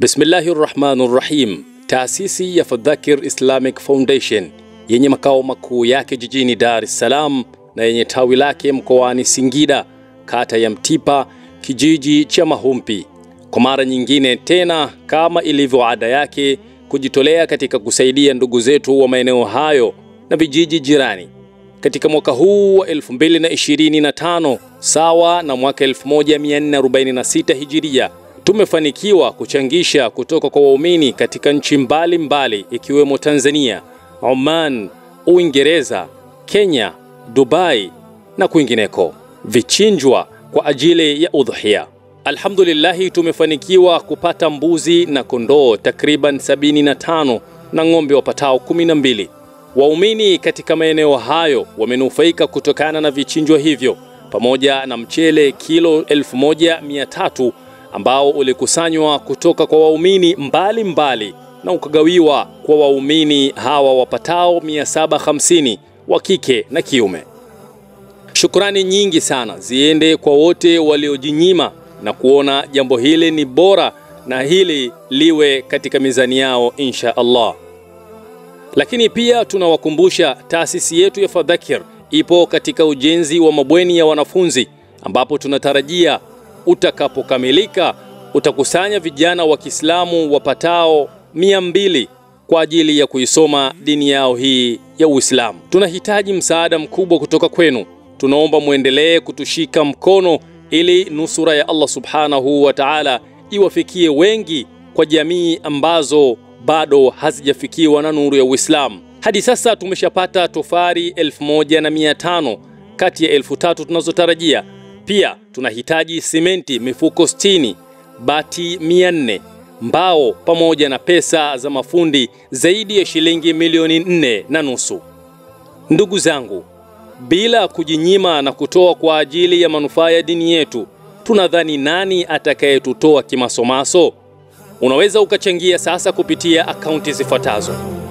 Bismillahirrahmanirrahim. Taasisi ya Fadhakir Islamic Foundation yenye makao makuu yake jijini Dar es Salaam na yenye tawi lake mkoani Singida, kata ya Mtipa, kijiji cha Mahumpi, kwa mara nyingine tena, kama ilivyo ada yake, kujitolea katika kusaidia ndugu zetu wa maeneo hayo na vijiji jirani. Katika mwaka huu wa 2025 sawa na mwaka 1446 Hijiria, tumefanikiwa kuchangisha kutoka kwa waumini katika nchi mbalimbali ikiwemo Tanzania, Oman, Uingereza, Kenya, Dubai na kwingineko, vichinjwa kwa ajili ya udhuhia. Alhamdulillah, tumefanikiwa kupata mbuzi na kondoo takriban 75 na ng'ombe wapatao 12. Waumini katika maeneo hayo wamenufaika kutokana na vichinjwa hivyo, pamoja na mchele kilo 1300 ambao ulikusanywa kutoka kwa waumini mbalimbali na ukagawiwa kwa waumini hawa wapatao 750 wa kike na kiume. Shukrani nyingi sana ziende kwa wote waliojinyima na kuona jambo hili ni bora na hili liwe katika mizani yao insha Allah. Lakini pia tunawakumbusha taasisi yetu ya Fadhakir ipo katika ujenzi wa mabweni ya wanafunzi, ambapo tunatarajia utakapokamilika utakusanya vijana wa Kiislamu wapatao 200 kwa ajili ya kuisoma dini yao hii ya Uislamu. Tunahitaji msaada mkubwa kutoka kwenu. Tunaomba muendelee kutushika mkono ili nusura ya Allah Subhanahu wa Ta'ala iwafikie wengi kwa jamii ambazo bado hazijafikiwa na nuru ya Uislamu. Hadi sasa tumeshapata tofari 1500 kati ya 3000 tunazotarajia. Pia tunahitaji simenti mifuko 60, bati 400, mbao pamoja na pesa za mafundi zaidi ya shilingi milioni 4.5. Ndugu zangu, bila kujinyima na kutoa kwa ajili ya manufaa ya dini yetu, tunadhani nani atakayetutoa kimasomaso? Unaweza ukachangia sasa kupitia akaunti zifuatazo.